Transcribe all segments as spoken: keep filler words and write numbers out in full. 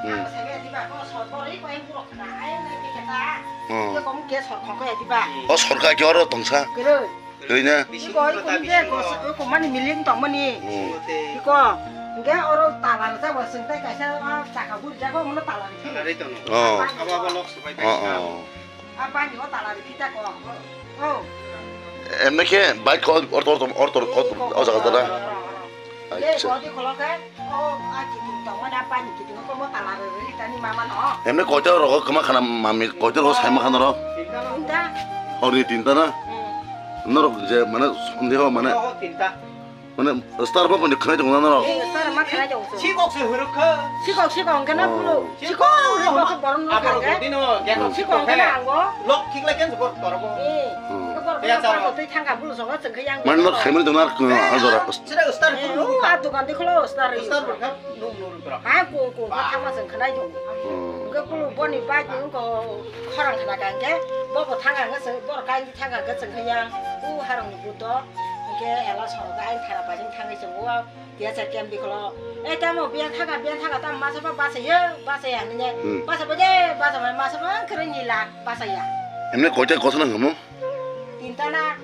Hmm. Ang saibe diba, ko sor bor i ko em puro khna, ai nai ke keta. Hmm. Ke kom ke sor khong ko ya diba. O sor kha ke oro tongsa. Kere. Kere na. Iko, iko ni be ko, iko mani miling tong mani. Hmm. Iko, nge oro tala rwjak bo swng tai kaisa, ah, chaka buri jago mono tala rwjak. Tala rwjak no. Oh. Abo abo lok subai kaisa. Oh, oh. Abani o tala rwjak ta ko. Oh. Emne ke bike ko orto, orto, orto, orto, o jaga tala. Iko, oro, oro, oro. Acha. Iko di kholo ke, oh, a kiting tong mani abani kiting ko mo tala rwjak tani mama no. Emne koita rogo kama khana mami, koita rogo saima khana ro. Tinta. Hori tinta na. Hmm. Norok je mane sondeho mane. Oh, tinta. Mane star bo kono khwnai tongo norok. Eh, star ma khwnai tongo. Sikok se huruk kha. Sikok, sikok hwnkhe na bulu. Oh. Sikok hwnkhe borok no aborok khwlai khe. Dino, gek sikok hwnkhe na ango. Lok thik lai khe bor torobo. Eh, hmm, bor torobo twi thangka bulu songo chwng khe yang. Mane no khaimani tongo ar, ah, jora. Sira star bulu. Eh, a dukan de kholo star. Star bulu kha nung nung bro. Ha ko ko thangma chwng khwnai tongo. Hmm. Hwnkhe bulu boni bike ni wngko khorang khna ka hwnkhe bo bo thangka hwnkhe chwng bor kain thangka hwnkhe chwng khe yang. U harong ni buto. Hwnkhe ela sorogo ayang thara paising thangwi chwngo, tiya cha kem dikholo. "Ei tamo biyang thaka, biyang thaka, tamo masa ba basa yo, basa ya," hinwi. Hmm. "Basa ba de, basa ba, masa ba khe nila, basa ya." Emne koita gosna hamo? Tinta na.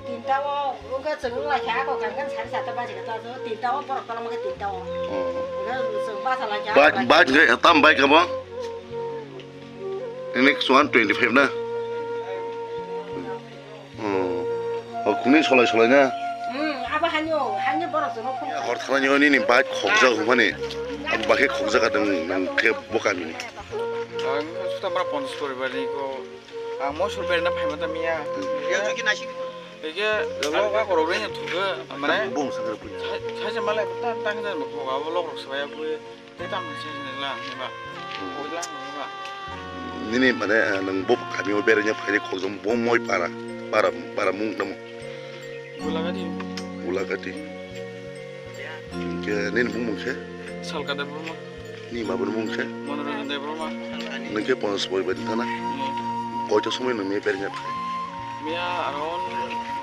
Tinta o, oga chwng lai kha, ako kan kan sari sata baji kata, tinta o borok tolong khe tinta o. Oh. Oga chwng basa lai kha. Bike, bike, tam bike abo? N X one twenty-five na? Hmm. O khwnwi solai solai na? Hmm, abo hanyo, hanyo borok jono phone. Hor thanani o nini bike khokjak hwnmani. Abo bakhe khokjak ka nwng, nwng khe bo kamini. Ang suta mara ponchas poribar ni ko. Ang mo sur berna phaima ta miya. Hmm. Ege, ege, lo ka korok renya thuga, mane. Bung sakar punya. Sai, sai malai ta, ta, ta, abo lok rok sabaya bui. Tei tamo se hinwi lang hinba. Hmm. Koi lang hinba. Nini mane, eh, nwng bo kami o berengya phaini khokjang bo moi para, para, para mung tamo? Gulagati. Gulagati. Hingke nini bumung khe? Salka Debbarma. Ni ma bini mung khe? Manoranjan Debbarma. Nwng khe ponchas poribar ni thana? Hmm. Koita somoi nwng miya berengya phai? Miya around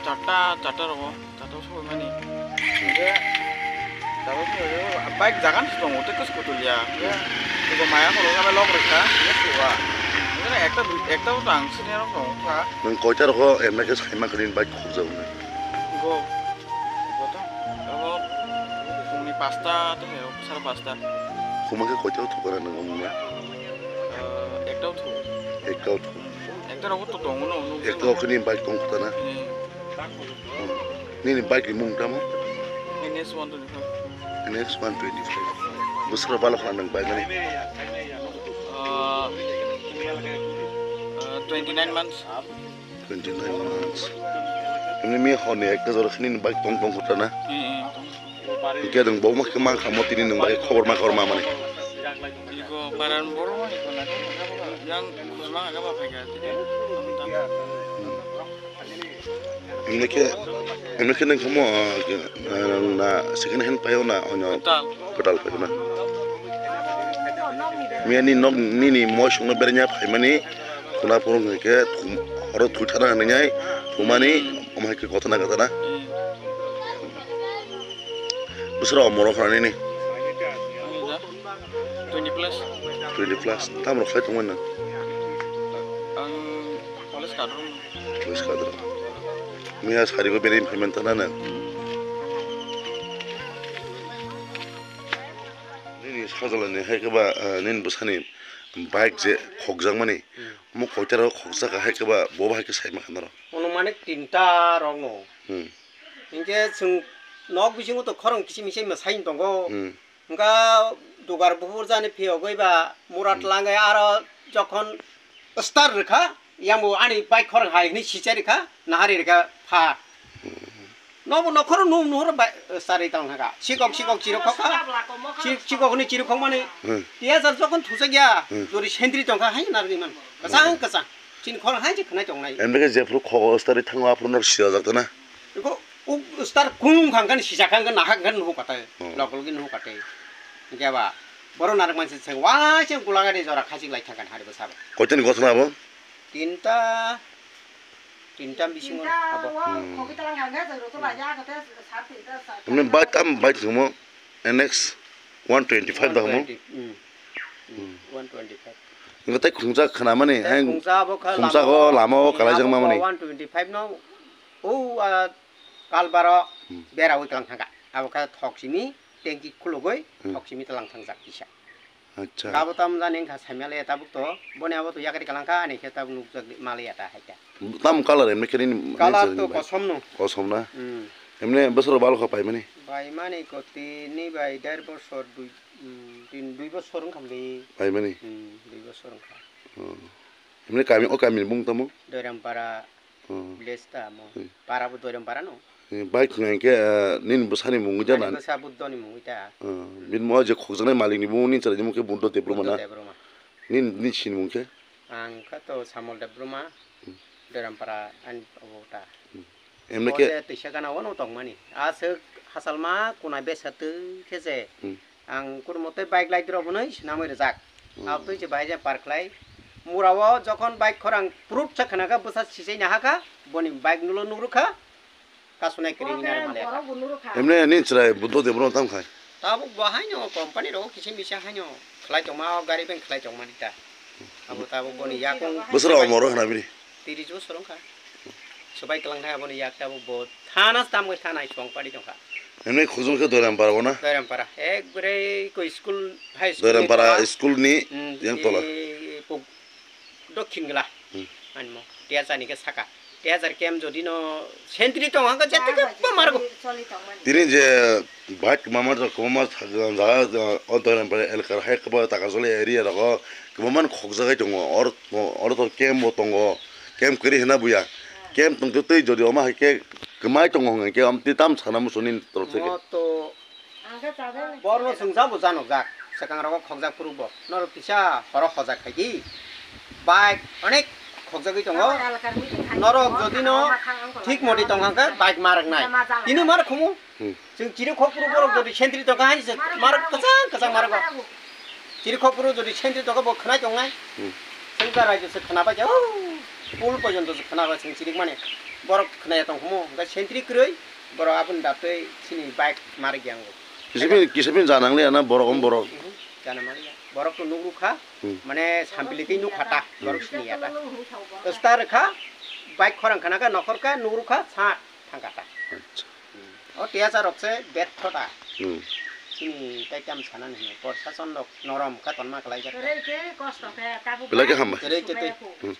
charta, charta rogo. Tato soi mani. Hingke, tato soi, bike jagan se tongo, tei kos kotol ya. Hingke, eko maya koro kama lok rikha, hingke suwa. Hingke ekta, ekta o tang sini rok tongo kha. Nwng koita rogo emna khe saima khe nini bike khukjak hwnwi? Go, go to, abo, fungni pasta, tei sara pasta. Khuma khe koita o thukara nwng omo na? Eh, ekta o thu. Ekta o thu. Ekta rogo to tongo no, no. Ekta o khe nini bike tong kha na? Eh. Nini bike ni mung tamo? N S one twenty-five. N S one twenty-five. Bwswk balo khna nwng bike ni? Ah, ah, twenty-nine months. Twenty-nine months. Nini mi hor ni ekta jora khini ni bike tong tong khuta na? Hmm, hmm. Hingke nwng bo ma khe ma kha mo tini nwng bai khobor ma khobor ma mani. Iko paran borok ma iko na yang khuzma aga ba phai ga tini. Emne khe, emne khe nang kamo, ah, na second hand payo na onyo kwtal. Kwtal payo na. Miya ni nok nini moi songno berenya phaimani khuna phuru hwnkhe thum-, oro thwi thana hinwi thumani omo hai khe kothona kothona. Bwswra omoro khna nini? Ani da? Twenty plus. Twenty plus. Tamo rok khlai tongmani nang? Ang college kadro. College kadro. Miya sari bo beri phaimani tana nang? Nini sajla ni hai khe ba, ah, nini bwsani bike je khokjakmani. Hmm. Omo koita rok khokjak hai khe ba bo hai khe sai ma kha norok? Onumanik tinta rok no. Hmm. Hinkhe chwng nok bisingo to khorang kiching mising ma sai tongo. Hmm. Hwnkha dugar buphur jani phiyogwi ba murat hmm langwi aro jokhon start rwkha, yangbo ani bike khorang hai hwnwi sicha rwkha, nahari rwkha pha. Hmm. Nobo nokhoro nung nuhoro bai, eh, starwi tong thangkha. Sikok sikok chirok khokha. Chirok sikok hwnwi chirok khokmani. Hmm. Tiya jar jokhon thujakya, hmm, jori sentry tongkha hai narwgwi man. Kwchang hmm kwchang. Chini khorang hai je khwnai tongnai. Emre khe jephru khogo starwi thango aphuru nok siyajak tana. Eko uk star kung khangkhan sijak khangkhan nahak khangkhan nuhuk katai. Hmm. Lok logi nuhuk katai. Hingke ba, boro narwk mansi seng waise gulagani jora khachik lai thangkhan hari bwsabo. Koitani gotna abo? Tinta, tinta bisingo abo. Hmm. Hwnwi bike tam bike thwngmo, N X. One twenty-five da hamo? One twenty, mm. Mm, one twenty-five. Hingke tei khungjak khwnamani, tei hai khungjak bo kha khungjak lama o, o lama o mm, kalaijak abo mamani. One twenty-five no, o, ah, kalbaro Hmm. bera wi tlang thangka. Abo kha thok simi, tengki khulugwi, Hmm. thok simi tlang thangjak kisa. Acha. Abo tam jani wngkha saimale tabuk to, boni abo to yakri kalangkha, ani khe tabuk nukjak maliya ta hai ta. Tam colour emne khe nini Colour nini to bai? Kosom no. Kosom na? Hmm. Emne bosoro balo kha paimani? Paimani ko tini bai der bosor dui, hmm, tin dui bosor wngkha mli. Paimani? Hmm, dui bosor wngkha. Hmm. Emne kami, o kami ni bung tamo? Doirampara Hmm. village ta mo. Hmm. Para bo Doirampara no. Hmm, bai khna ke, eh, nini bwsani mungwi da Ani na? Bwsa Buddho ni mungwi ta. Hmm. Bini mo je khokjaknai malik ni bung ni chwrai ni mung khe Buddho Debbarma Buddho na? Debbarma. Nini, nini sini mung khe? Ang kha to Samol Debbarma, Hmm. Doirampara ani obo ta. Hmm. Emne O khe je twisa gana o no tongmani. Aswk hasalma kunai besa twi khe je. Hmm. Ang kurmo tei bike lai rok hwnwi swnamwi rwjak. Hmm. Abtwi se bahai je par khlai. Mura o jokhon bike khorang prut sa khna kha bwsa sisai na ha kha, boni bike nulo nuk rw kha. Kasonai kwrwi nini aro maliya kha. Emne ani chwrai Buddho Debbarma tamo khai? Tabuk bo haino company rogo kisa misa haino khlai tongma, o gari ben khlai tongmani ta. Abo tabuk boni yakung Bwswra omor wngkha na bini? Tiris bosor wngkha. Swbai kwlang thai aboni yak tabuk bo thana se tamgwi thana hai chwng pari tongkha. Emne khujum khe Doirampara o na? Doirampara. Ekbare ko school, high school ni Doirampara tola. School ni Hmm, yang tola. I puk- Dokhin gla. Hmm. Anmo. Tiyachar ni khe saka. Tiyachar camp jodi no sentry tong hangka jete khe pa margo. Tini je bike kwbangma rok kwbangma jaga, o Doirampara elaka hai kwbangma Takasoli area rogo kwbangma khokjagwi tongo. Or, oro to camp bo tongo. Camp kwrwi hwnna buya. Camp tongtwi twi jodi omo hai khe kwmai tongo hwnkhe omo twi tam sana muchuni torok se khe. Mo to Borno chwng jabo janokjak, swkang rogo khokjak phuru bo. Norok kisa horo hojak khai di. Bike onek khokjagwi tongo. Norok jodi no thik modi tong hangkhe bike marak nai. Tini marak khumu. Hmm. Chwng chiri khok phuru borok jodi sentry tong kha hai se marak kwchang kwchang marak bo. Chiri khok phuru jodi sentry tong kha bo khwnai tong nai. Hmm. Chwng ta raijyo se khwna bai khe, oh, pul porjonto se khwna bai chwng chirik mani. Borok khwnai tong khumu. Hwnkhe sentry kwrwi borok aboni datwi chini bike marak yango. Kisipin, kisipin janang liya na borok om borok. Mhm, jana maliya. Borok to nugrukha, Hmm. mane sampili tei nukha ta, Hmm. borok sini ya ta. Star kha, bike khorang khana kha, nokhor kha, nugrukha, sa thangkha ta. Acha. Hmm. O tiyasa rok se betho ta. Hmm. Sini tai tam sana ni, porsason rok norom kha tonma khlai jak. Belai khe hambai. Kwrwi khe tei. Hmm.